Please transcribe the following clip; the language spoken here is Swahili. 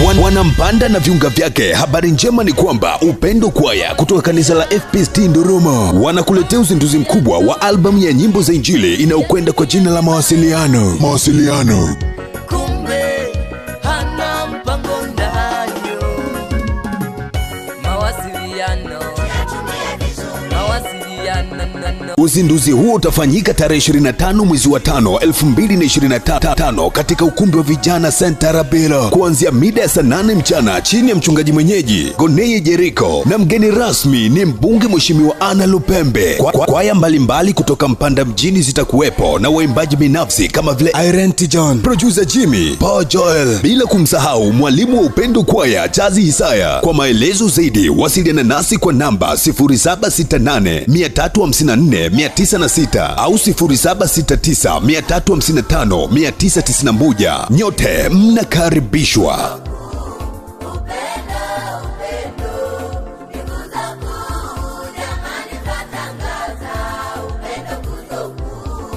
Wanampanda na viunga vyake. Habari njema ni kwamba Upendo Kwaya kutoka kanisa la FPCT Ndoroma wanakuletea uzinduzi mkubwa wa albamu ya nyimbo za Injili inayokwenda kwa jina la Mawasiliano. Mawasiliano. Kumbe hana mpango nayo. Mawasiliano, mawasiliano. Uzinduzi huo utafanyika tarehe 25 mwezi wa 5 2025 katika ukumbi wa vijana Sentarabila kuanzia mida ya saa 8 mchana chini ya mchungaji mwenyeji Goneye Jeriko, na mgeni rasmi ni mbunge Mheshimiwa Anna Lupembe. Kwaya mbalimbali kutoka Mpanda mjini zitakuwepo na waimbaji binafsi kama vile Irene T. John, producer Jimmy, Paul Joel, bila kumsahau mwalimu wa Upendo Kwaya Chazi Hisaya. Kwa maelezo zaidi wasiliana nasi kwa namba 0768 354 906 au 0769 355 991. Nyote mnakaribishwa.